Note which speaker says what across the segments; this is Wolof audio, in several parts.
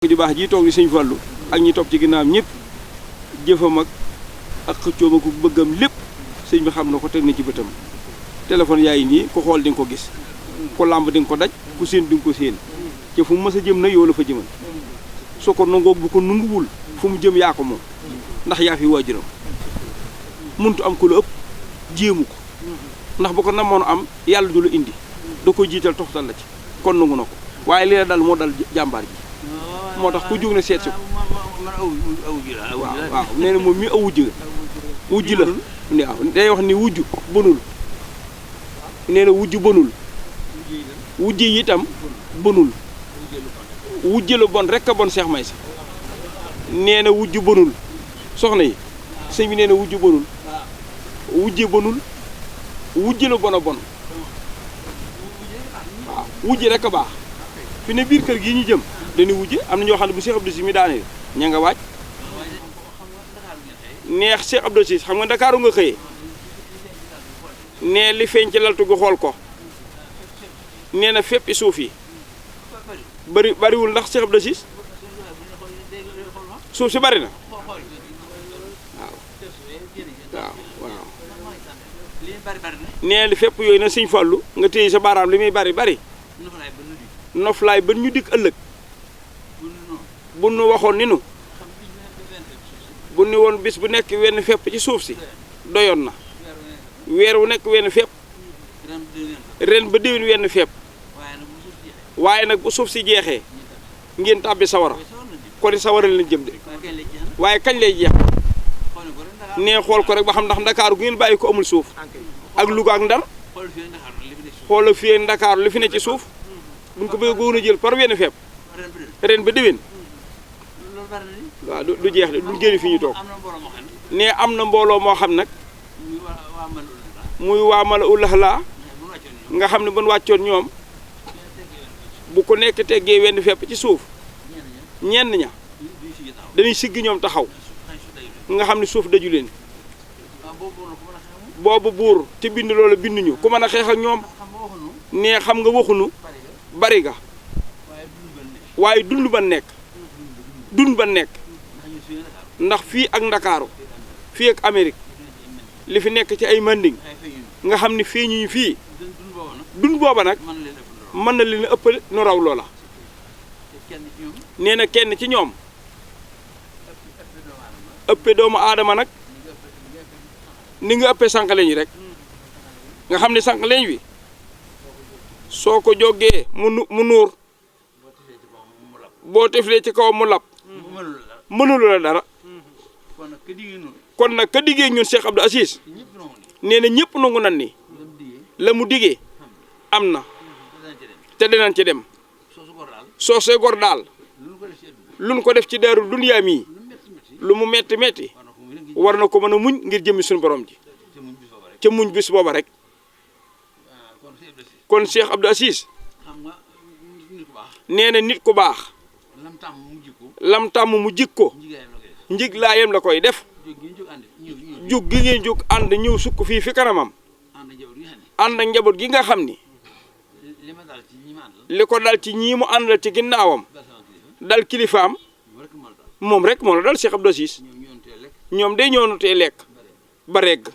Speaker 1: ju baax ji toog di sëñ Fallu ak ñi topp ci ginnaawam ñëpp jëfam ak xëccoom ak bëggam lépp sëñ bi xam na ko teg na ci bëtam téléphone yaay nii ku xool di nga ko gis ku làmb di nga ko daj ku séen di nga ko séen te fu mu mës a jëm nag yow la fa jëmal soo ko nangoog bu ko nanguwul fu mu jëm yaa ko moom ndax yaa fi waajuram muntu am ku la ëpp jéemu ko ndax bu ko namoon am yàlla du la indi da koy jiital toxtal la ci kon nangu na ko waaye li la dal moo dal jàmbaar ji moo tax ku jóg ne seet si ko waaw nee na moom mi aw wujj nga wujj la waaw day wax ni wujj bonul nee na wujj bonul wujj yi itam bonul wujj la bon rek a bon Seex Maysa nee na wujj bonul soxna yi sëñ bi nee na wujj bonul wujje bonul wujj la bon a bon waaw wujj rek a baax fi ne biir kër gii ñu jëm dañuy wujj am na ñoo xam ne bu Cheikh Abdou Ciss mi daanee ña nga waaj neex Cheikh Abdou Ciss xam nga Ndakaaru nga xëyee nee li feeñ ci laltu gu xool ko nee na fépp suuf yi bariwul ndax Cheikh Abdou Ciss suuf si bari na waaw nee li fépp yooyu na sëñ Fallu nga téye sa baaraam li muy bari noflaay ba ñu dikk ëllëg bu nu waxoon ni nu bu ni woon bis bu nekk wenn fepp ci suuf si doyoon na weer wu nekk wenn fepp ren ba déwén wenn fepp waaye nag bu suuf si jeexee ngeen tàbbi sawara kon sawara leen jëm de waaye kañ lay jeex nee xool ko rek ba xam ndax Ndakaaru gu ngeen bàyyi ko amul suuf ak Louga ak Ndar xoolal fii ak Ndakaaru li fi ne ci suuf buñ ko bëggoon a jël par wenn fepp ren ba déwén waaw du jeex de du génn fi ñu toog nee am na mbooloo moo xam nag muy waa mala ullax laa nga xam ne ban wàccoon ñoom bu ko nekk teggee wenn fepp ci suuf ñenn ña dañuy sigg ñoom taxaw nga xam ne suuf daju leen boobu buur te bind loolu binduñu ku mën a xeex ak ñoom nee xam nga waxunu bari ga waaye dund ba nekk ndax fii ak Ndakaaru fii ak Amérique li fi nekk ci ay manding nga xam ne fii ñu fii dund booba nag mën na leen ëpp nu raw loola nee na kenn ci ñoom ëppe doomu aadama nag ni nga ëppee sànqaleñ rek nga xam ne sànqaleñ wi soo ko jógee mu nuur boo teflee ci kaw mu lab mënulu la dara kon nag ka diggee ñun Cheikh Abdou Ciss nee na ñëpp nangu nan ni la mu diggee am na te dinañ ci dem soo see gor daal luñ ko def ci daaru duniyaa mii lu mu metti metti war na ko mën a muñ ngir jëmmi suñu borom ji ca muñ bis booba rek kon Cheikh Abdou Ciss nee na nit ku baax lam tàmm mu jikko njig laayam la koy def jug gi ngeen jug ànd ñëw sukk fii fi kanamam ànd ak njaboot gi nga xam ni li ko dal ci ñii mu àndal ci ginnaawam dal kilifaam moom rek moo la dal Cheikh Abdou Ciss ñoom day ñoonu tee lekk ba regg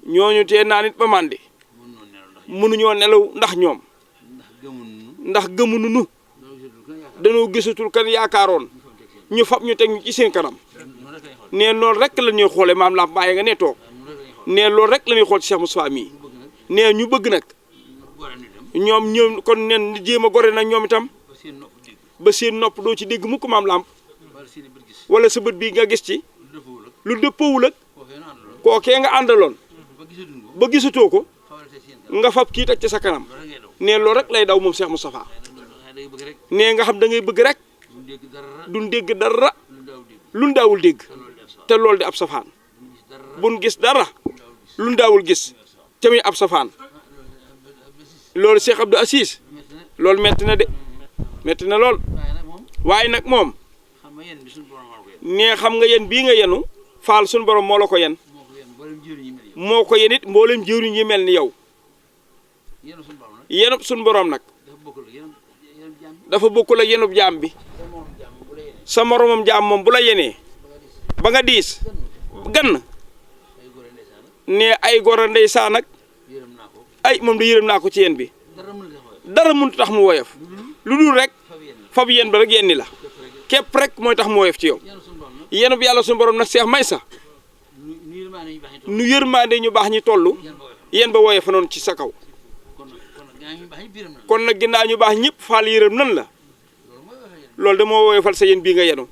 Speaker 1: ñooñu tee naa nit ba màndi mënuñoo nelaw ndax ñoom ndax gëmunu nu dañoo gisatul kan yaakaaroon ñu fab ñu teg ñu ci seen kanam nee loolu rek la ñuy xoole maam lamp bàyyi nga ne toog nee loolu rek la ñuy xool ci Cheikh Moustapha mii nee ñu bëgg nag ñoom kon nen jéem a gore nag ñoom itam ba seen nopp doo ci dégg mukk maam lamp wala sa bët bii nga gis ci lu dëppoowul ak kookee nga àndaloon ba gisatoo ko nga fab kii teg ci sa kanam nee loolu rek lay daw moom Cheikh Moustapha nee nga xam da ngay bëgg rek duñ dégg dara luñ daawul dégg te loolu di ab safaan buñ gis dara luñ daawul gis te muy ab safaan loolu Cheikh Abdou Ciss loolu metti na de metti na lool waaye nag moom nee xam nga yen bii nga yenu faal suñu borom moo la ko yen moo ko yen it mboolem jëwriñ yi mel ni yow yenub suñu borom nag dafa bokkul ak yenub jaam bi sa moromam jaam moom bu la yenee ba nga diis gann ne ay goro ndeysaan nag ay moom da yërëm naa ko ci yéen bi dara mënut tax mu woyof lu dul rek fab yéen ba rek yenni la képp rek mooy tax mu woyof ci yow yenub yàlla suñu borom nag Seex Maysa nu yërmaande ñu baax ñi toll yéen ba woyof noonu ci sa kaw kon nag ginnaaw ñu baax ñëpp faal yërëm nan la loolu da moo woyofal sa yéen bii nga yenu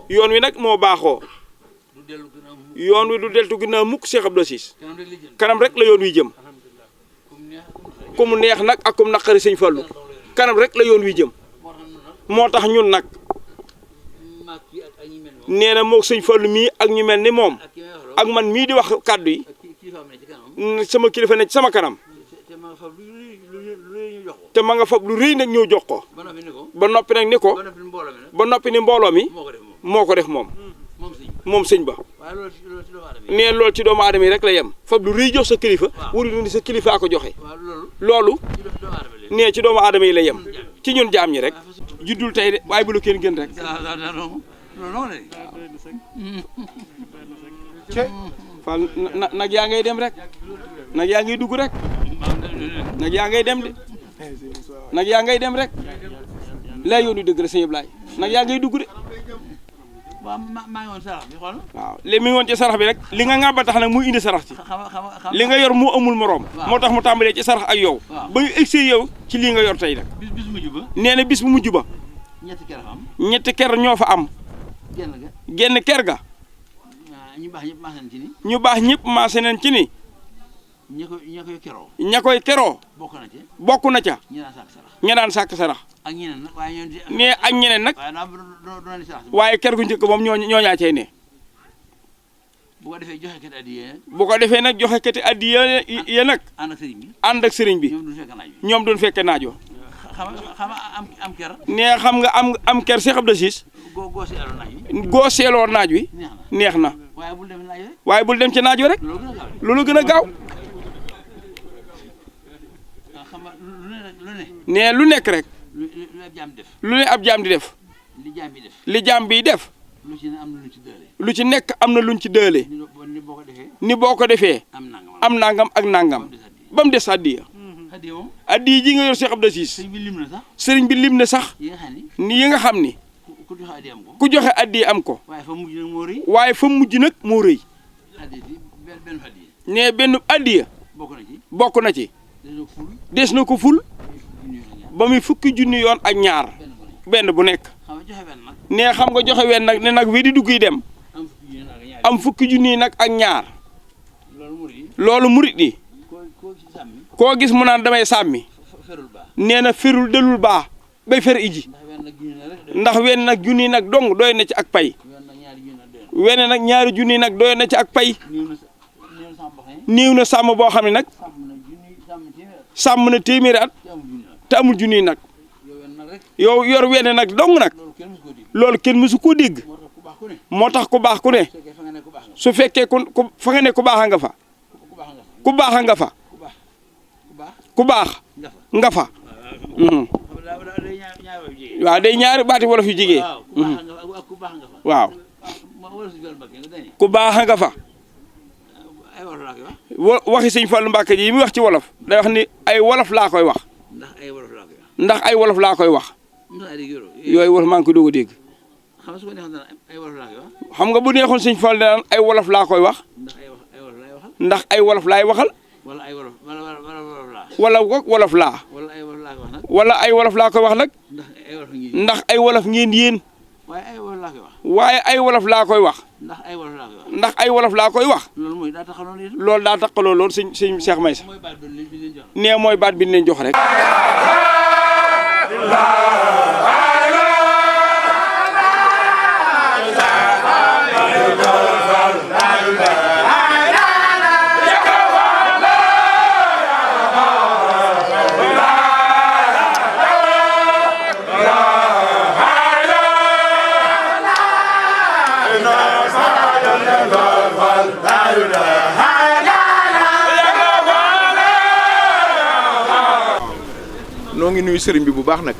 Speaker 1: yoon wi nag moo baaxoo yoon wi du deltu ginnaaw mukk Cheikh Abdou Aziz kanam rek la yoon wi jëm ku mu neex nag ak ku mu naqari sëñ Fallu kanam rek la yoon wi jëm moo tax ñun nag nee na moog sëñ Fallu mii ak ñu mel ni moom ak man mii di wax kàddu yi sama kilifa ne ci sama kanam te ma nga fab lu rëy nag ñëw jox ko ba noppi nag ni ko ba noppi ni mbooloo mi moo ko def moom sëñ ba nee loolu ci doomu aadama yi rek la yem fab lu rëy jox sa kilifa wuri ni sa kilifaa ko joxe loolu nee ci doomu aadama yi la yem ci ñun jaam ñi rek juddul tey de waaye bu la kenn gën rek fal nag yaa ngay dem rek nag yaa ngay dugg rek nag yaa ngay dem de nag yaa ngay dem rek lay yoon wi dëgg la sëñ Ablaye nag yaa ngay dugg de
Speaker 2: waaw maa ngi woon sarax bi xool
Speaker 1: waaw léegi mi ngi woon ci sarax bi rek li nga ŋàbba tax nag muy indi sarax ci li nga yor moo amul moroom moo tax mu tàmbalee ci sarax ak yow ba ñu egsi yow ci lii nga yor tey nag
Speaker 2: bis mujj ba
Speaker 1: nee na bis bu mujj ba ñetti ker ñoo fa am genn ker ga
Speaker 2: ñu baax ñëpp maase nañ ci ni
Speaker 1: ñu baax ñëpp maase nañ ci ni ña koy keroo bokk na ca ña daan sàkk sarax
Speaker 2: ak ñeneen nag waaye
Speaker 1: nee ak ñeneen nag waaye ker gu njëkk moom ñoo ñaa cay ne
Speaker 2: bu ko defee joxe kati addiya
Speaker 1: bu ko defee nag joxe kati addiya ya nag ànd ak sëriñ bi ñoom duñ fekke naajoo
Speaker 2: xam am ker
Speaker 1: nee xam nga am ker Cheikh Abdou Aziz goo seeloo naaj wi neex na waaye bul dem ci naaj wi rek loolu gën a gaaw nee lu nekk rek lu ne ab jaam di def li jaam bi def lu ci nekk am na luñ ci dëële ni boo ko defee am nangam ak nangam ba mu des addiya addiya ji nga yor Cheikh Abdou Aziz sëriñ bi lim na sax ni yi nga xam ni ku joxe addiya am ko waaye fa mujj nag moo rëy nee benn addiya bokk na ci des na ko ful ba muy fukki junni yoon ak ñaar benn bu nekk nee xam nga joxe wenn nag ne nag wi di dugg yi dem am fukki junni nag ak ñaar loolu murit yi koo gis mu naan damay sàmmi nee na ferul delul baax bay fer iji ndax wenn nag junni nag dong doy na ci ak pay wenn nag ñaari junni nag doy na ci ak pay néew na sàmm boo xam ne nag sàmm na téeméeri at te amul junni nag yow yor wenn nag dong nag loolu kenn mësu koo dégg moo tax ku baax ku ne su fekkee ku fa nga ne ku baax nga fa ku baax nga fa ku baax nga fa waaw day ñaari baati wolof yu jigéen waaw ku baax nga fa waxi sëñ Fallu Mbàkke ji yi muy wax ci wolof day wax ni ay wolof laa koy wax ndax ay wolof laa koy wax yooyu wolof maa ngi ko doog a dégg xam nga bu neexoon sëñ Fallu daan ay wolof laa koy wax ndax ay wolof laay waxal wala wolof laa wala ay wolof laa koy wax nag ndax ay wolof ngeen yéen waaye ay wolof laa koy wax ndax ay wolof laa koy wax loolu daa taxaloo loolu sëñ Cheikh Maysa nee mooy baat bi ñu leen jox rek
Speaker 3: noo ngi nuyu sëriñ bi bu baax nag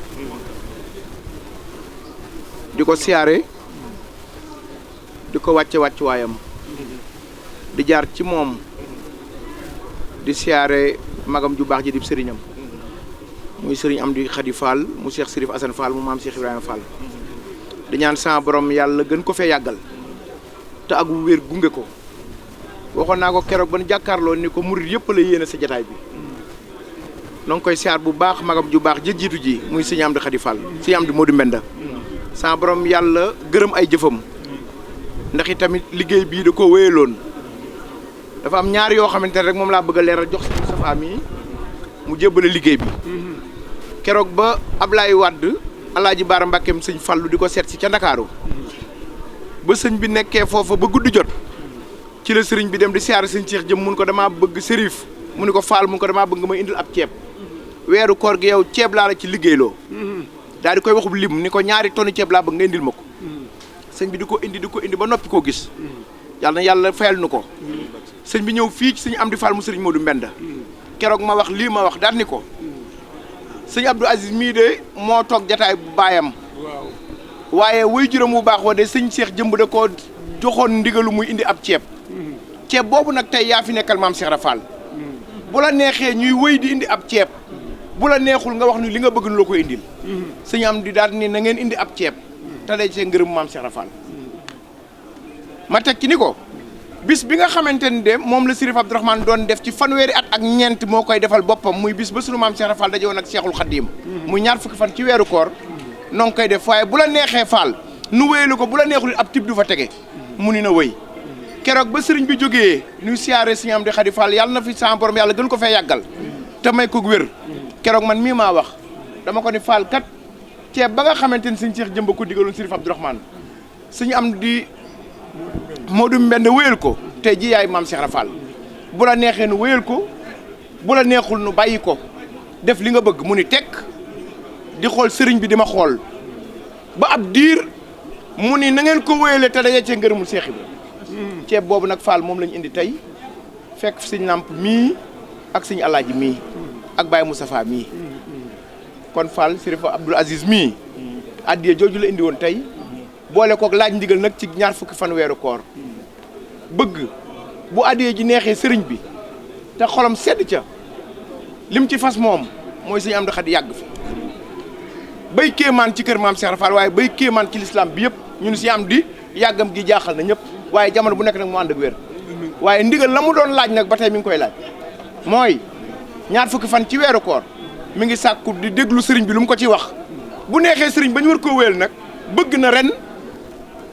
Speaker 3: di ko siyaare di ko wàcce wàccuwaayam di jaar ci moom di siyaare magam ju baax ji di sëriñam muy sëriñ Amdi Khady Fall mu Cheikh Sirif Assane Fall mu maam Cheikh Ibrahima Fall di ñaan sama borom yàlla gën ko fee yàggal te ak wér gunge ko waxoon naa ko keroog ba nu jàkkaarloo ni ko murit yëpp la yéene sa jataay bi noo ngi koy siyaar bu baax magam ju baax ji jiitu ji muy sëriñ Amdi Khady Fall sëriñ Amdi Modou Mbenda sama borom yàlla gërëm ay jëfam ndax i tamit liggéey bii da koo wéyaloon dafa am ñaar yoo xamante ne rek moom laa bëgg a leeral jox si Moustapha mi mu jébbale liggéey bi keroog ba Ablaye Wade Alaaji Baara Mbàkkeem sëñ Fallu di ko seet si ca Ndakaaru ba sëñ bi nekkee foofa ba guddi jot ci la sëriñ bi dem di siyaare sëñ Cheikh jëm mun ko damaa bëgg sërif mu ni ko Fall mun ko damaa bëgg nga may indil ab ceeb weeru koor gi yow ceeb laa la ci liggéeyloo daal di koy waxub lim ni ko ñaari tonni ceeb laa bëgg nga indil ma ko sëñ bi di ko indi ba noppi koo gis yàlla na yàlla fayal nu ko sëñ bi ñëw fii ci sëñ Amdi Fall mu sëriñ Modou Mbenda keroog ma wax lii ma wax daal ni ko sëñ Abdou Aziz mii de moo toog jataay bu baayam waaye way juróom bu baax wa de sëñ Cheikh jëmb da koo joxoon ndigalu muy indi ab ceeb ceeb boobu nag tey yaa fi nekkal maam Cheikh Rafal bu la neexee ñuy wëy di indi ab ceeb bu la neexul nga wax ni li nga bëgg nu la koy indil sëñ Amdi daal ni na ngeen indi ab ceeb te day see ngërëm maam Cheikh Rafal ma teg ci ni ko bis bi nga xamante ni de moom la Sërif Abdourahmane doon def ci fanweeri at ak ñeent moo koy defal boppam muy bis ba sunu maam Cheikh Rafal daje woon ak Cheikhul Khadim muy ñaar fukki fan ci weeru koor noo ngi koy def waaye bu la neexee Fall nu wéyelu ko bu la neexul ab tib du fa tege mu ni na wéy keroog ba sëriñ bi jógee nuy siyaare sëñ Amdi Khady Fall yàlla na fi sa borom yàlla gën ko fee yàggal te may ko wér keroog man mii maa wax dama ko ni Fall kat ceeb ba nga xamante ni sëñ Cheikh jëmba ko digaloon Sërif Abdourahmane sëñ Amdi Modou Mbenda wéyal ko tey ji yaay maam Cheikh Rafal bu la neexee nu wéyal ko bu la neexul nu bàyyi ko def li nga bëgg mu ni tekk di xool sëriñ bi di ma xool ba ab diir mu ni na ngeen ko wéyale te daje cee ngërëmul Cheikh Ibra ceeb boobu nag Fall moom lañu indi tey fekk sëñ Lamp mii ak sëñ Alaaji mii ak Baye Moustapha mii kon Fall Sërif Abdoul Aziz mii addiya jooju la indi woon tey boole kook laaj ndigal nag ci ñaar fukki fan weeru koor bëgg bu addiya ji neexee sëriñ bi te xolam sedd ca lim ci fas moom mooy sëñ Amdi Khady yàgg fi bay kéemaan ci kër maam Cheikh Rafal waaye bay kéemaan ci lislaam bi yëpp ñun si am di yàggam gi jaaxal na ñëpp waaye jamono bu nekk nag mu ànd ak wér waaye ndigal la mu doon laaj nag ba tey mi ngi koy laaj mooy ñaar fukki fan ci weeru koor mi ngi sàkku di déglu sëriñ bi lu mu ko ci wax bu neexee sëriñ ba ñu war koo wéyal nag bëgg na ren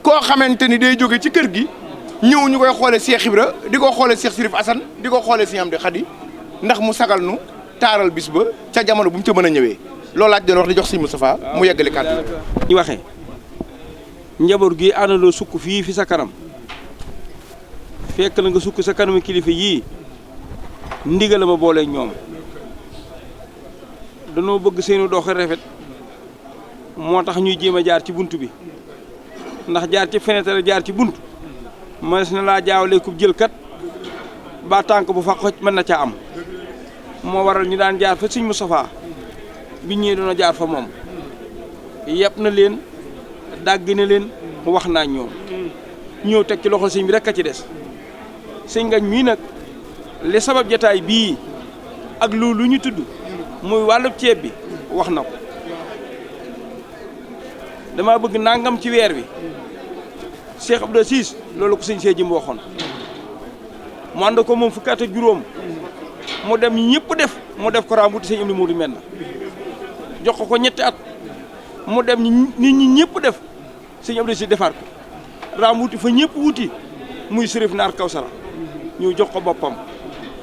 Speaker 3: koo xamante ni day jóge ci kër gi ñëw ñu koy xoolee Cheikh Ibra di ko xoolee Cheikh Sirif Assane di ko xoolee Sëñ Amdi Khady ndax mu sagal nu taaral bis ba ca jamono bu mu ca mën a ñëwee loolu laaj doon wax di jox Sëñ Moustapha mu yeggale kàddu
Speaker 1: ñu waxee njaboot gi àndandoo sukk fii fi sa kanam fekk la nga sukk sa kanamu kilifa yii ndigal ma boole ñoom danoo bëgg seenu doxe rafet moo tax ñuy jéem a jaar ci bunt bi ndax jaar ci fenêtre jaar ci bunt mënees na laa jaawale ku jël kat ba tànk bu fa xoj mën na caa am moo waral ñu daan jaar fa Sëñ Moustapha bi ñëwee doon jaar fa moom yëpp na leen dàgg na leen wax naa ñoom ñëw teg ci loxo sëñ bi rek a ci des sëñ Ngañ mii nag li sabab jataay bii ak loolu ñu tudd muy wàllub ceeb bi wax na ko dama bëgg nangam ci weer wi Cheikh Abdou Aziz loolu ko sëñ see jëm waxoon mu ànd ko moom fukki at ak juróom mu dem ñëpp def mu def ko rambuti sëñ Amdi Modou Mbenda jox ko ñetti at mu dem nit ñi ñëpp def sëñ Abdou Aziz defaat ko rambuti fa ñëpp wuti muy Sërif Naar Kawsara ñu jox ko boppam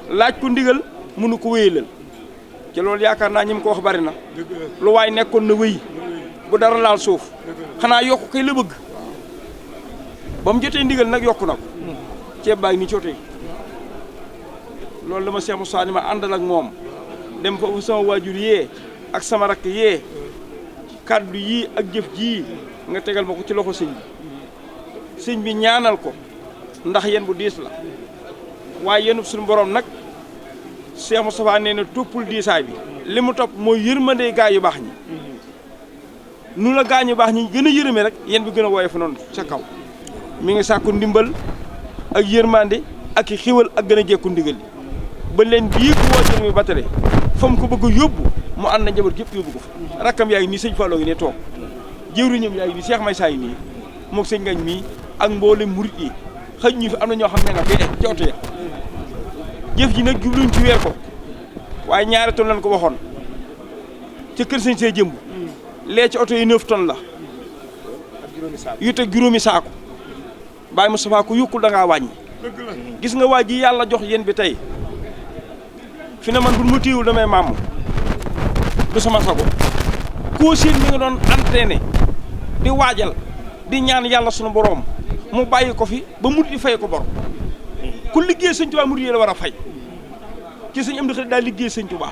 Speaker 1: laaj ko ndigal mënu ko wéyalal ci loolu yaakaar naa ñi mu ko wax bari na lu waay nekkoon na wéy bu dara laal suuf xanaa yokk kay la bëgg ba mu jotee ndigal nag yokku na ko ceeb baa ngi ni cootee loolu la ma Cheikh Moussa ni ma àndal ak moom dem foofu sama waajur yee ak sama rakk yee kàddu yii ak jëf jii nga tegal ma ko ci loxo sëñ bi ñaanal ko ndax yéen bu diis la waaye yéen suñu borom nag Cheikh Moustapha nee na toppul diisaay bi li mu topp mooy yërmande gaa yu baax ñi nu la gaañu baax ñi gën a yërëme rek yéen bi gën a woyof noonu sa kaw mi ngi sàkku ndimbal ak yërmande ak i xiwal ak gën a jekku ndigal li ba leen bii ko woo mi batale fa mu ko bëgg a yóbbu mu ànd na njaboot gépp yóbbu ko fa rakkam yaa ngi nii sëñ Fallou ngi ne toog jëwriñam yaa ngi nii Cheikh Maysa yi nii moog sëñ Ngañ mii ak mboolem murit yi xëj ñu fi am na ñoo xam ne nga fee ci oto ya jëf ji nag jubluñ ci weer ko waaye ñaari tonnes lañ ko waxoon ca kër sëñ see jëmb lee ci oto yi 9 tonnes la yu teg juróomi saako Baye Moustapha ku yukkul da ngaa wàññi gis nga waa ji yàlla jox yéen bi tey fi ne man bu ma téewul damay maam du sama sago koo seen mi nga doon entraîné di waajal di ñaan yàlla sunu borom mu bàyyi ko fi ba murid yi fay ko bor ku liggéey sëñ Tuubaa murid yi la war a fay ci sëñ am di xarit daal liggéey sëñ Tuubaa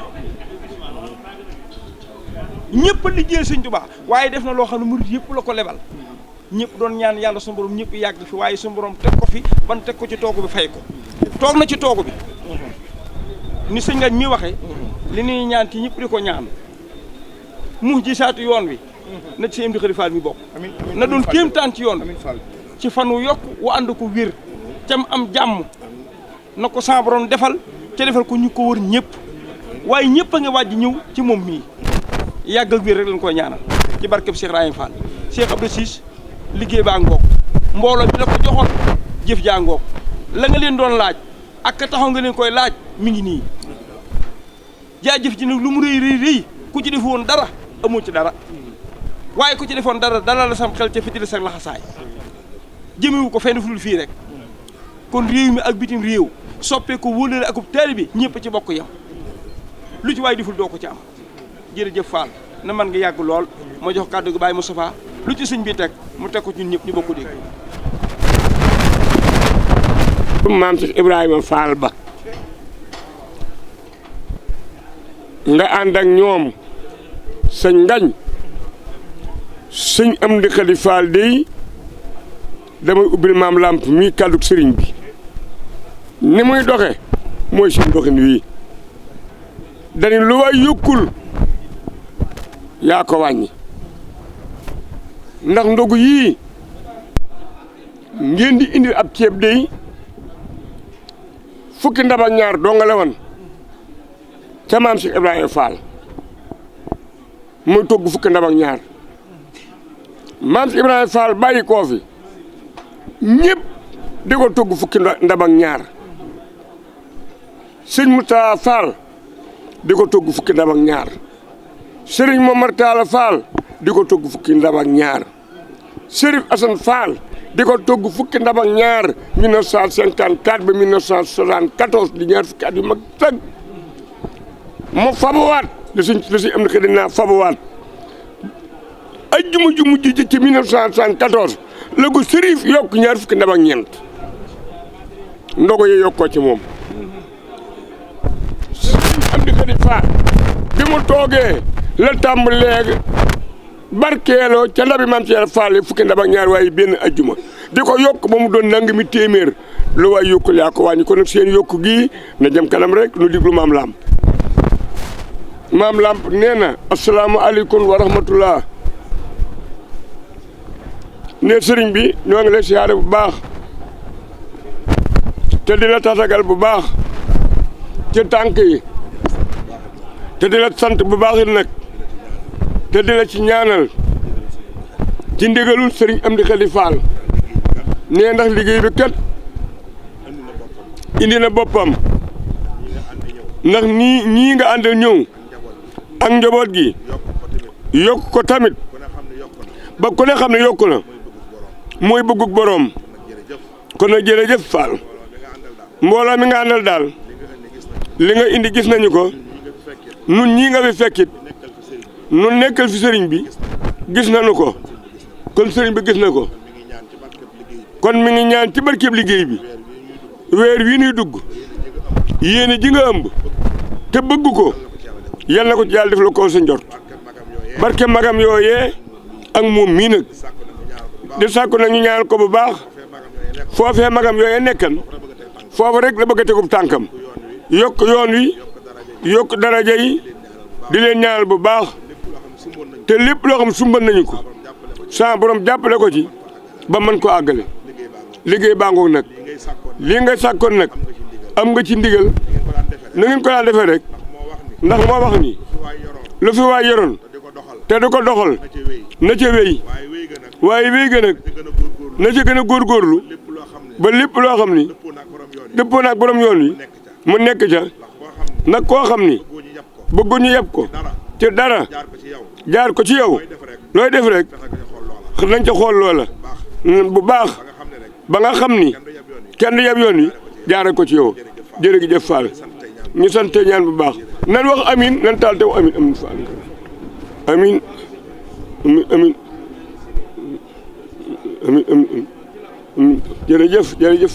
Speaker 1: ñëpp a liggéey sëñ Tuubaa waaye def na loo xam ne murid yëpp la ko lebal ñëpp doon ñaan yàlla sunu borom ñëpp yàgg fi waaye sunu borom teg ko fi ban teg ko ci toogu bi fay ko toog na ci toogu bi ni sëñ Ngañ mi waxe li ñuy ñaan ci ñëpp di ko ñaan mu ji saatu yoon wi na ci sëñ Amdi Khady Fall mi bokk na doon kéemtaan ci yoon wi ci fan wu yokk wu ànd ko wér cam am jàmm na ko sa borom defal ca defal ko ñu ko wër ñëpp waaye ñëpp a nga wàjj ñëw ci moom mii yàgg ak wér rek lañ koy ñaanal ci barkeb Cheikh Rahim Fall Cheikh Abdou Ciss liggéey baa ngoog mbooloo bi la ko joxoon jëf jaa ngoog la nga leen doon laaj ak ka taxaw nga leen koy laaj mi ngi nii jaajëf ji nag lu mu rëy rëy rëy ku ci defu woon dara amoo ci dara waaye ku ci defoon dara dala la sam xel ca fitili sax laxasaay jëmewu ko fenn fulul fii rek kon réew mi ak bitim réew soppee ko wóolale akub taalibe bi ñëpp ci bokk yam lu ci waay deful doo ko ci am jërëjëf Fall na man nga yàgg lool ma jox kàddu gi Baye Moustapha lu ci sëñ bi teg mu teg ko ñun ñëpp ñu bokk dégg
Speaker 4: maam Cheikh Ibrahima Fall ba nga ànd ak ñoom sëñ Ngañ sëñ Amdi Khady Fall dey damay ubbil maam làmp mii kàddug sëriñ bi ni muy doxe mooy suñ doxin wii dañu lu waay yokkul yaa ko wàññi ndax ndogu yii ngeen di indi ab ceeb dey fukki ndab ak ñaar doo nga la woon ca maam Cheikh Ibrahima Fall muy togg fukki ndab ak ñaar maam Cheikh Ibrahima Fall bàyyi koo fi ñëpp di ko togg fukki ndab ak ñaar sëñ Moustapha Fall di ko togg fukki ndab ak ñaar sëriñ Momar Talla Fall di ko togg fukki ndab ak ñaar Sërif Assane Fall di ko togg fukki ndab ak ñaar 1954 ba 1974 di ñaar fukki at yu mag tag mu fabawaat li suñ am na xëy naa fabawaat ajjuma ju mujj ji ci 1974 la ko Sërif yokk ñaar fukki ndab ak ñeent ndogo yi yokkoo ci moom am di Khady Fall bi mu toogee la tàmbalee barkeeloo ca ndabi maam Cheikh Fall fukki ndab ak ñaar waaye benn ajjuma di ko yokk ba mu doon nangami téeméer lu waay yokkul yaa ko wàññi ko nag seen yokk gii na jëm kanam rek nu diglu maam Lamp maam Lamp nee na asalaamaaleykum wa rahmatullah ne sëriñ bi ñoo ngi lay siyaare bu baax te di la tatagal bu baax ci tànk yi te di la sant bu baax it nag te di la ci ñaanal ci ndigalul sëriñ Amdi Khady Fall nee ndax liggéey bi kat indi na boppam ndax ñii nga àndal ñëw ak njaboot gi yokk ko tamit ba ku ne xam ne yokku na mooy bëggug boroom kon nag jërëjëf Fall mbooloo mi nga àndal daal li nga indi gis nañu ko nun ñii nga fi fekkit nun nekkal fi sëriñ bi gis nañu ko kon sëriñ bi gis na ko kon mi ngi ñaan ci barkeb liggéey bi weer wii nuy dugg yéene ji nga ëmb te bëgg ko yal na ko ci yàlla def la ko sa njort barke magam yooyee ak moom mii nag di sàkku nag ñu ñaanal ko bu baax foofee magam yooyee nekkan foofu rek la bëgg a tegub tànkam yokk yoon wi yokk daraja yi di leen ñaanal bu baax te lépp loo xam sumban nañu ko sa borom jàppale ko ci ba mën ko àggale liggéey baa ngoog nag lii nga sàkkoon nag am nga ci ndigal na ngeen ko daan defee rek ndax moo wax ni lu fi waay yoroon te du ko doxal na ca wéy waaye wéy ga nag na ca gën a góorgóorlu ba lépp loo xam ni dëppoo naag borom yoon wi mu nekk ca nag koo xam ni bëggu ñu yeb ko te dara jaar ko ci yow looy def rek nañ ca xool loola bu baax ba nga xam ni kenn yeb yoon wi jaare ko ci yow jërëjëf Fall ñu sant ñaan bu baax nan wax amin nan taal te wax amin amin Fall amin amin amin amin jërëjëf Fall